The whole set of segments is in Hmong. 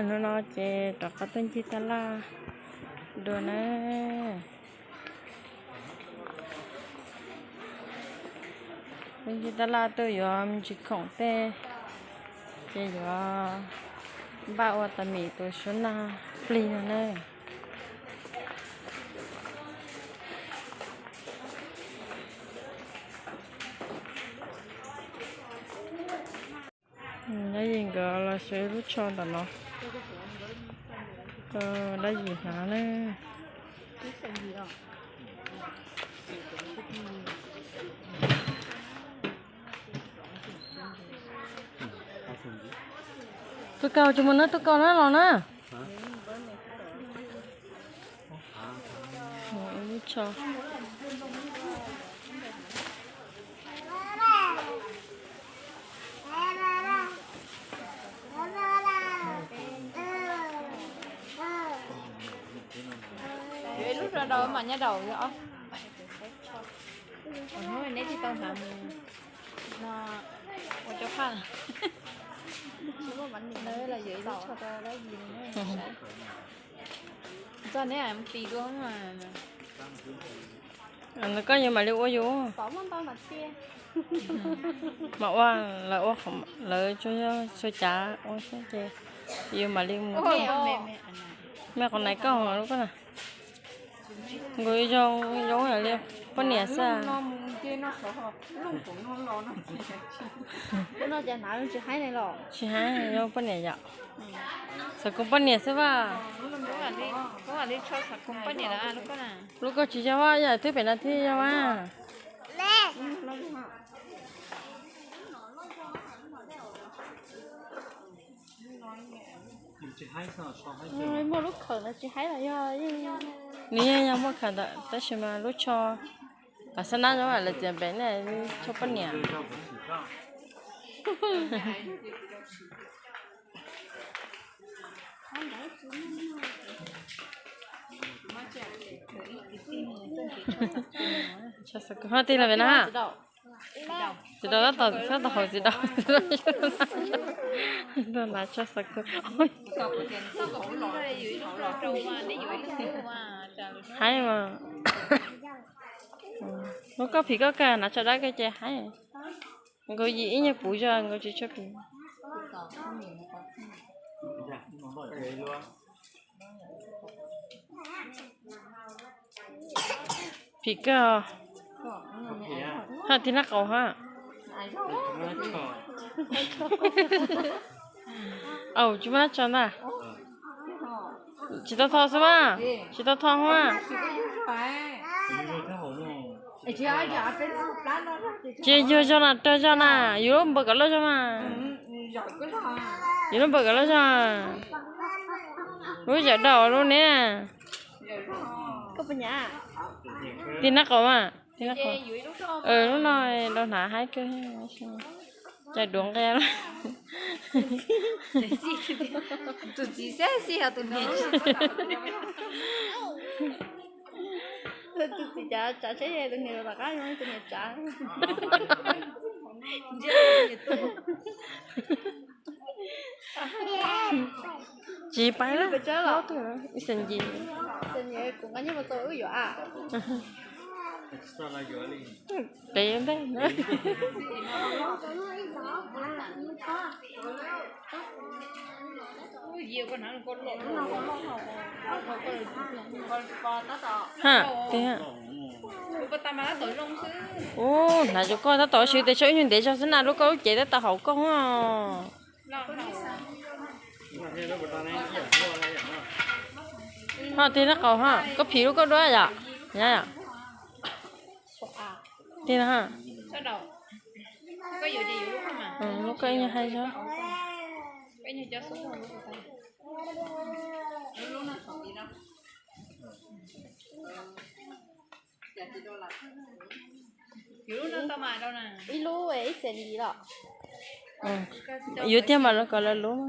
Hnub no ces rov qab tuaj ncig taj laj dua na. Tuaj ncig taj laj tuaj yuav me ntsis khoom tej, ces yuav npaj ua tas mis tus suab nag plig no na. Dab Yim nkawd los xyuas lub tsho ntawm no, Dab Yim hnav na. Tuaj kawg tsis mus na, tuaj kawg na los na. Lub tsho. Yuav ib lub rau daus mas nyob daus os. Hnub neb tsis tau hnav mus no ua cov phaj. Lawv los yuav ib lub tsho rau Dab Yim saib. Txog neb mus tis dua mas. Koj yuav mam li ua yus. Mas ua lawv ua, lawv tsuas yog txhua cav ua xwb ces yus mam li mus. Me qhov nais koj lub koj na. Nkaus zoo zoo li poj niam xwb. Tsis haib, zoo poj niam yom. Xav koom poj niam xwb vaj. Lub koj tsis yog vaj, yog twb pem no thiab yog vaj. Muaj lub khawm no tsis haib los yog, nws yeej yog muaj khawm ntawd tab sis mas lub tsho, xab nab zoo lawv txiav npem ne, tsho poj niam. Ho tig los pem no. Tsis tau tab tom, tab tom hauv tsis tau. Tab tom hnav tsho xav kuv. Haib mas. Lub koj phim koj kawg, hnav tsho dawb kawg ces haib. Nkaus yim ib nyuag puv zog nkaus tsis tshua phim. Phim kawg. Haj tig nab qaum haj. Au, tsis muaj nab tso ntag. Tsis tau tho xwb mas, tsis tau tho mas. Tsis yuag zog na, rog zog na, yus lub npawm kom loj zog mas. Yus lub npawm kom loj zog. Lub zawm daus lub ne. Tig nab qaum mas. Lub no rau hnav haib kawg. Cais duav nqe. Tus txiv xeb xij hos tus niam. Tus txiv cav tsav tsheb, tus niam rov qab zoo tus niam tsav. Tsis paib lawm, ib xeem yim. Kuv nqa nyiaj mus tau wb yuav a. Peb ntej. Ha, tiag. Ub, hnav zoo koj tab tom swv tes tsho ib nyuag ntev zog xwb na, lub koj lub cev tab tom haum koj. Ho tig nab qaum ho, koj phim lub koj duab yom? Tig no. Lub koj ib nyuag haib zog. Ib lub ib xees yim los. Yuav tiag mas los kom lawv lub.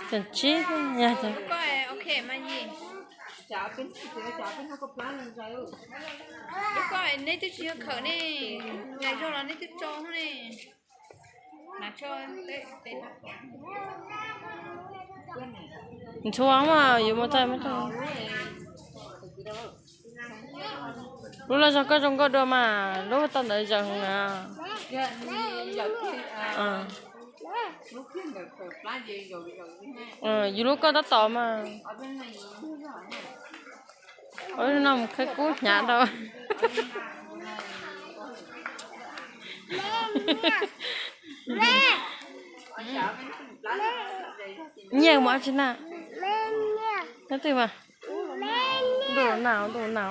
Tseem tsib yog. Lub koj neb twb tsis yog khawm ne, nqaim zog los neb twb tso ne. Ntxhua mas yuav mus txog mas tau. Lub loj zog koj zoo nkauj dua mas lub tau ntawd zaws heev na. Yus lub koj tab tom mas. Ua no mus khawb kub hnyav rau. Nyiaj mus tsis na. Nyob twg mas. Ntuj na, ntuj na.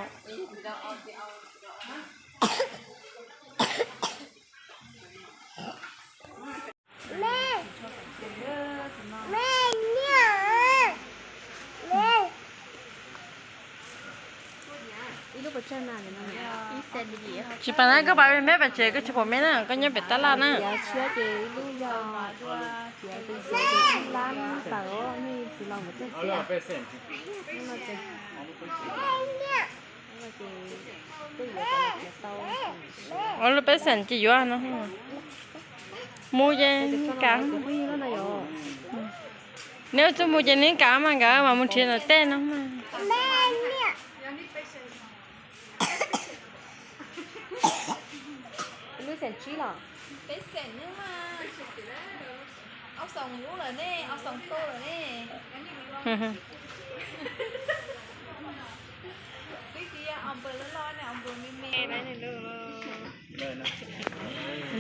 Tsis pab na, koj pab me me pab tsev, koj tsis pom me na, koj nyob pem tab laj na. Ua lub peb xeem ces yuav no. Mus ces kav. Neb txuj mus ces neb kav mas nkawd mas mus nrhiav ntawm tej no mas.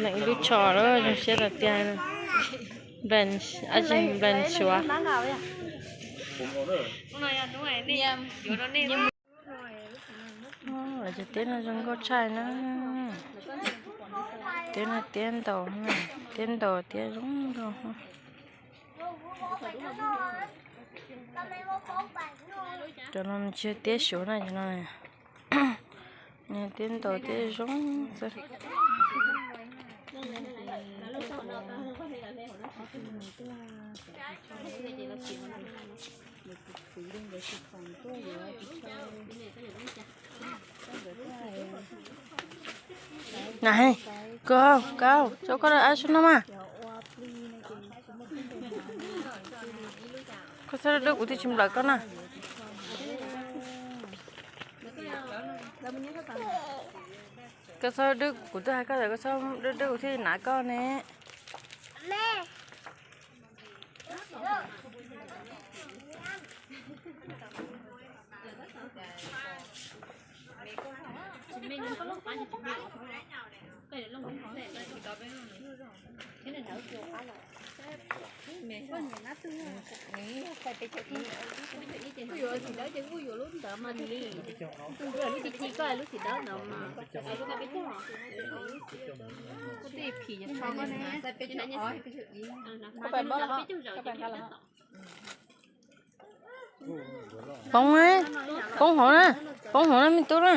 Neem ib lub tsho lawm zoo siab tiag tiag. Nplees, ab tsi, nplees suav. Lawv cov tiab no zoo nkauj tshaj na. Tiab no tiab ntaus, tiab ntaus tiab zoo nkauj. Cov no tsis yog tiab suav na, cov no tiab ntaus tiab zoo xwb. Na, koj, koj, tso koj ab sub no mas. Koj txhob dub dub kuv twb tsis nplawm koj na. Koj txhob dub, kuv twb hais koj tias koj txhob dub dub kuv thiaj hnav koj ne. Kuj yuav lub txim dawb ces kuj yuav lub ntawd mas li. Kuj yuav lub txim dawb, koj lub txim dawb no mas. Koj twb phim yog tsho koj ne, xaij peb caug ob, peb caug ib. Poob, poob hauv na, poob hauv na me tub na.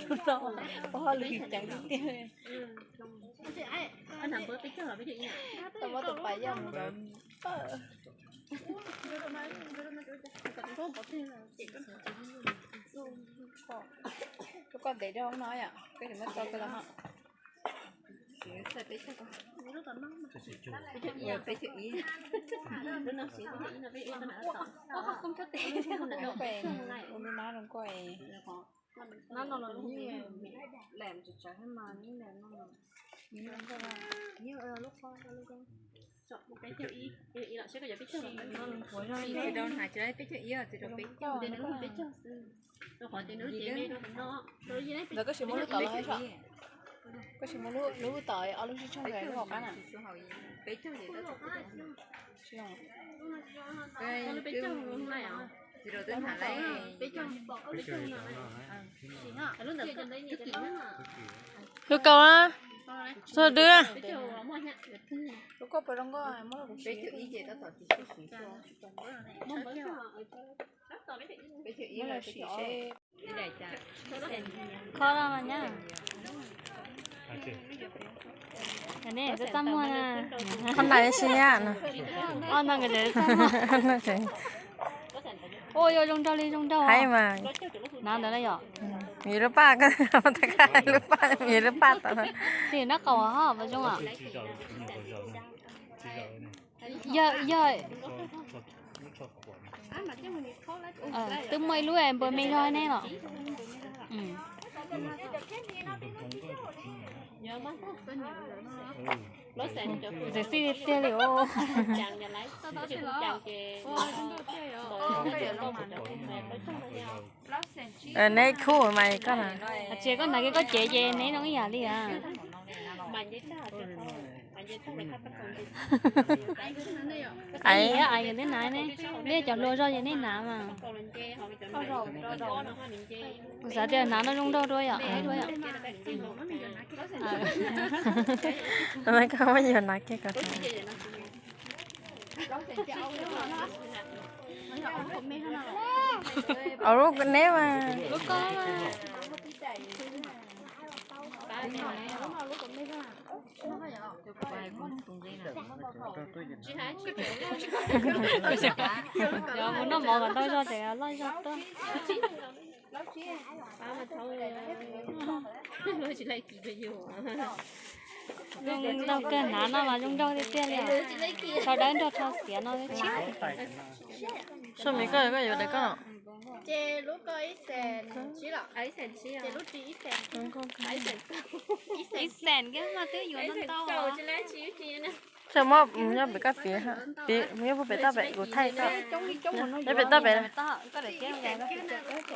Tus no ua hauj lwm ceev tiag tiag. Tau muab tus pais yaj mus nrov pawg. Rau koj ntev rau hauv no yom, koj tseem muab tso koj los ho. Peb caug ib, peb caug ib. Ua lub no rau koj. Peb caug ib, peb caug ib los seb koj yuav peb caug los. Tsis rau hnav, tsis rau peb caug, tsis rau peb caug. Ntawd koj sim muab lub tom los, koj sim muab lub tom ob lub sib tshooj ntawd lub hauv qab na. Peb caug, tsis rau, tsis rau, lub kaus a, txog dwb. Lub koj puas zoo nkauj muab rau kuv siv. Muab rau kuv siv seb. Kho no mas nyab. Kho ntais si nyab no. Ob no nkawd txaj muag. Ua yog zoo nraug li zoo nraug. Haib mas. Nav ntawd na yom. Yus lub paj, lub paj, yus lub paj tod. Tim nab qaum ho vas zoo os. Yog, yog, twb muaj ib lub npawg me zog neb los. Txiv xij tiag li os. Neb khub mas koj na. Tsis koj hnav kiag koj cev ces neb zoo ib yam li a. Ais, ais yog neb hnav ne, neb cov hluas zog ces neb hnav mas. Kuv xav tias hnav no zoo nraug dua yom, haib dua yom. Koj muab yus hnav kiag kom. Au lub neb mas. Yog mus noj mov kom ntau zog ces loj zog tuaj. Zoo nraug kawg, hnav no mas zoo nraug tiag tiag li. Rho dawb nrog rho xiav no. Soj me koj, koj yuav daim koj. Ces lub ko ib xees tsib los? Ib xees kiag mas twb yuav ntau ntau. Soj muab nyob pem koj tiav, nyob pem toj pem kuv thaij koj. Nyob pem toj pem.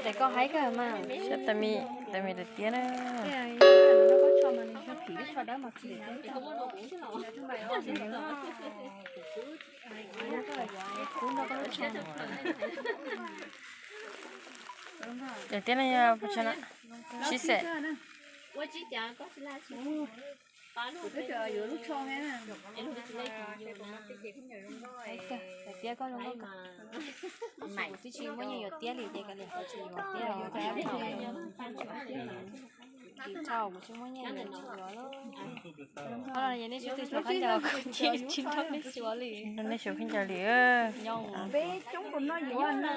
Daim ko haib kawg mas. Soj tais mis, tais mis daim tiab na. Daim tiab no yog pes tsawg na? Sib xees. Daim tiab koj zoo nkauj kawg. Kuv twb tsis muaj nyiaj yuav tiab li ces koj niam tsis yuav tiab. Tim thaum kuv tsis muaj nyiaj yuav tsis yuav lawm. Qhov no ces nej sib tw xyuas khaub ncaws, tsis nrog nej xyuas li. Nrog nej xyuas khaub ncaws li. Nyob peb coob tus no yuav na.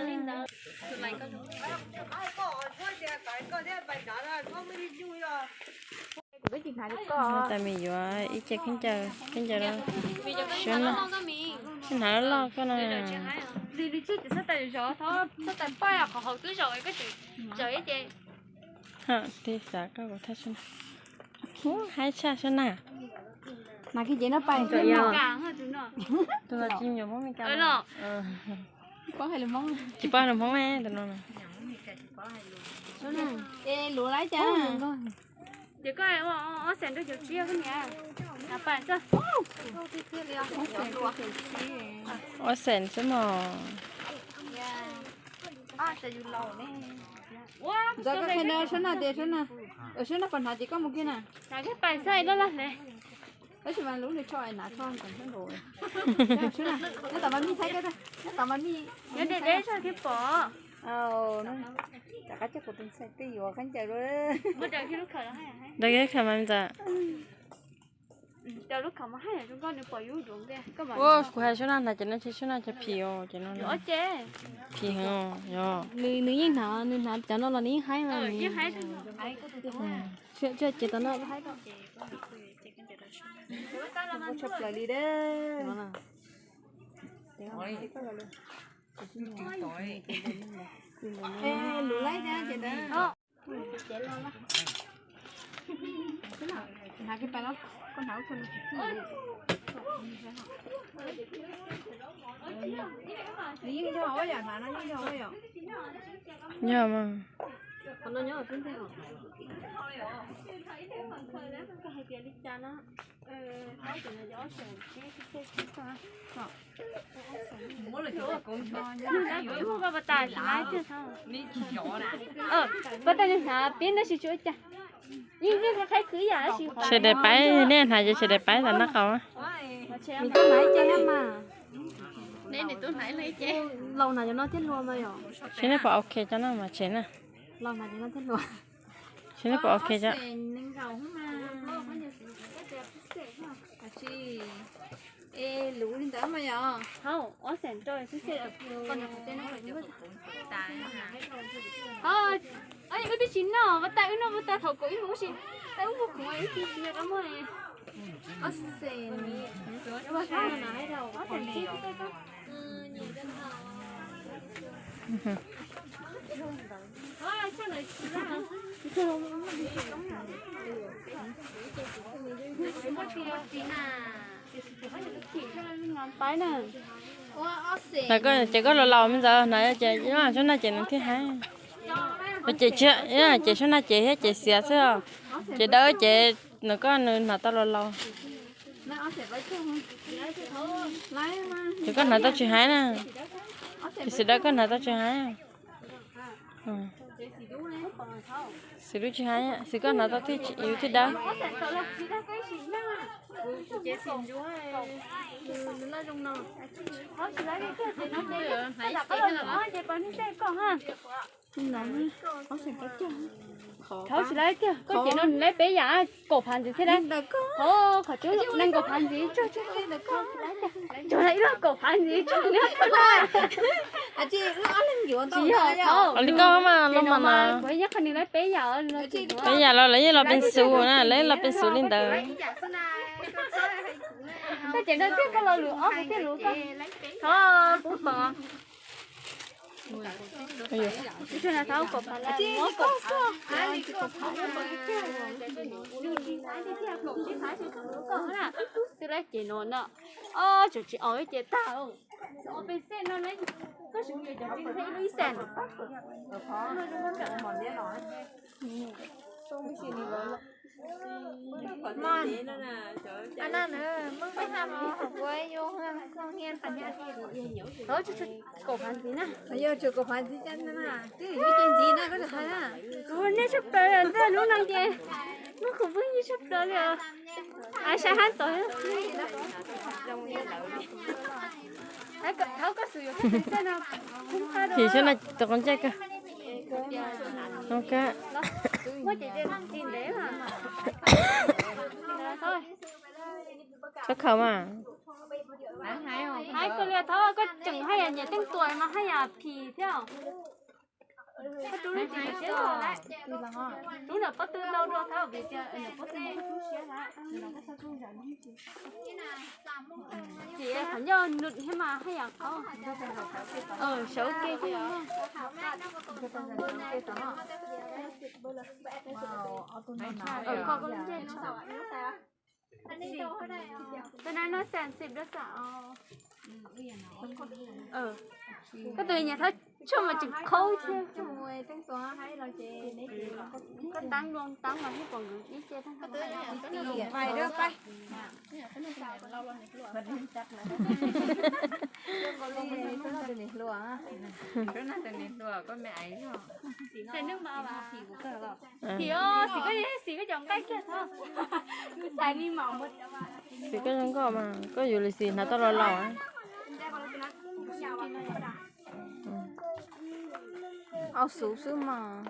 Tais mis yuav ib ce khaub ncaws, khaub ncaws no. Sub na, hnav loj loj koj no. Tig xav koj kuv thaij sub na. Ub, haib tshaj sub na. Hnav kiag ces no pais. Tus no tsis nyuam Hmoob Mes Kas. Tsis paub lus Hmoob tus no. Es luv lawm cas? Ces koj ua ob xees rau caum tsib koj niam. Ob xees xwb mog. Ntxawm koj qhia sub na tias sub na, sub na pom hnav ces koj mus kiag na. Tab sis mas lub nws tsho hnav tsho nkaus nraud. Sub na, nyob tom mas mij thaij, nyob tom mas mij. Nyob deb deb zog thiaj pom. Rov qab coj kuv tus ntxhais twj yuav khaub ncaws. Daws kiag khawm mas ntxawm. Kuv hais sub na hnav ces no ces sub na ces phim os ces no. Phim heev os yog. Nws yeej hnav, nws hnav cov no los nws yeej haib mas. Tsis ces tom no. Tshaj plaws li. Luv lawm cas ces ntawd. Hnav kiag pais los, koj hnav ub tso. Nws yeej yog ua yam hnav no yeej yog ua yam. Yog mas. Sawv daws paib, nej hnav ces sawv daws paib tom nab qaum. Laus hnav cov no thiaj hluas mas yom. Seb nej puas ok cov no mas tshem na. Laus hnav cov no thiaj hluas. Seb nej puas ok cov. Es luv li ntawd mas yog. Hauj, ob xees rau xwb xwb. Koj nrog kuv tej no. Hauj, wb twb tsis noj, ua tas wb noj ua tas thaum kaum ib moos ua si. Tab wb muag khoom wb tsis nco qab muag. Ob xees, ob xees tsib. Ces koj los laus me ntxawd na, ces sab nag ces nws thiaj haib. Ces, ces sab nag ces thiab ces xiav xwb. Ces dawb ces nws koj nws hnav tau los laus. Ces koj hnav tau tsis haib na. Ces xim dawb koj hnav tau tsis haib. Xim dub tsis haib, xim koj hnav tau thiaj yus thiaj dawb. Thauv tsis laib tiag, koj cev no nws laib peb yam, kaum phav ntxiv thiab lauj. Qhov cub nees nkaum phav ntxiv, tsuag tsuag ib lub kaum phav ntxiv tsuag. Tsis yog, li koj mas los mas na. Kuv nyob qhov nws laib peb yam, peb yam los lawv yeej los pes xus na, lawv yeej los pes xus li ntawd. Koj cev no thiaj koj lo lus ob kuv thiaj lus koj. Thov kuv pom. Thov kaum phav, twb laib ces no no. Ob tsoom tsis aus ces tag. Peb xees no, koj sim yog cov tsis ib lub ib xees. Kaum phav ntxiv na. Kuv nej tshaj plaws li ntawm lub no ces muaj khoom pheej yig tshaj plaws li os. Ai saib hab tod. Tim sab no tus qhov ntsej kawg. Muab ces nti ntev mas. Txhob khaws mas. Hais kawg li thab, koj tseem haj yam nyiam teej tuam mas haj yam phim thiab. Koj rub lub tsev siab, rub ntawm pob tw ntau dua thab vim tias ntawm pob tw rub siab lawm. Ces qhov ncauj nws thiab mas haj yam qaub. Sawv ua ke thiab. Koj lub ntsej no. Tus no no xees xim dua xam os. Koj tus nyiam thab tshuaj mas tseem qhaub thiab. Koj tab luaj tab mas thiab pom nkawd ib ce. Xim koj zoo nkauj mas koj yuav lwm xim hnav tau los laus. Au xub xwb mas.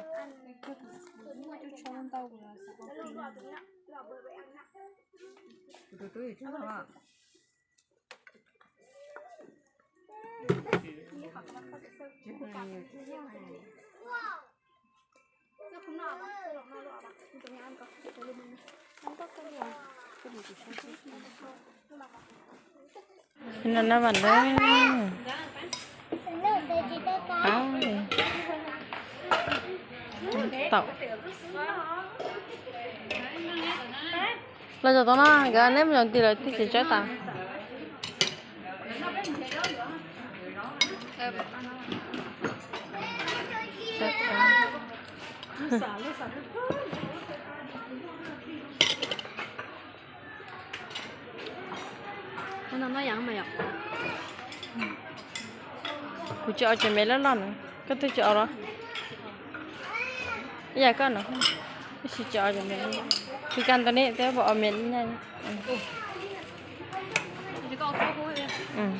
No na vam lawm. Taum. Los zaum tau no nkawd neb mus zaum ntij lawm thiaj tsis tsawb tas. Kuv tsis ua cov me loj loj na, koj twb tsis ua los? Ib yam koj no, tab sis tsis ua cov me loj loj. Kis kas ntau ne, twb pom ua me nyaj.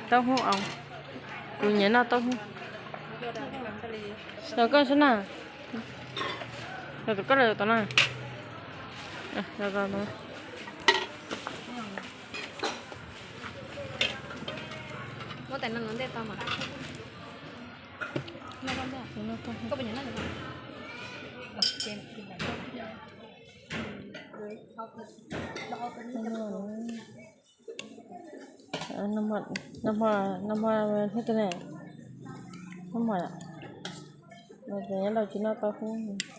Taub hub os, kuv nyiam noj taub hub. Los koj sab na. Los tus koj los tus na. Los los los. Muab tais no ntej tau mas. Nag hmo, nag hmo, nag hmo, nag hmo, nyob laus tsis noj tau xwb.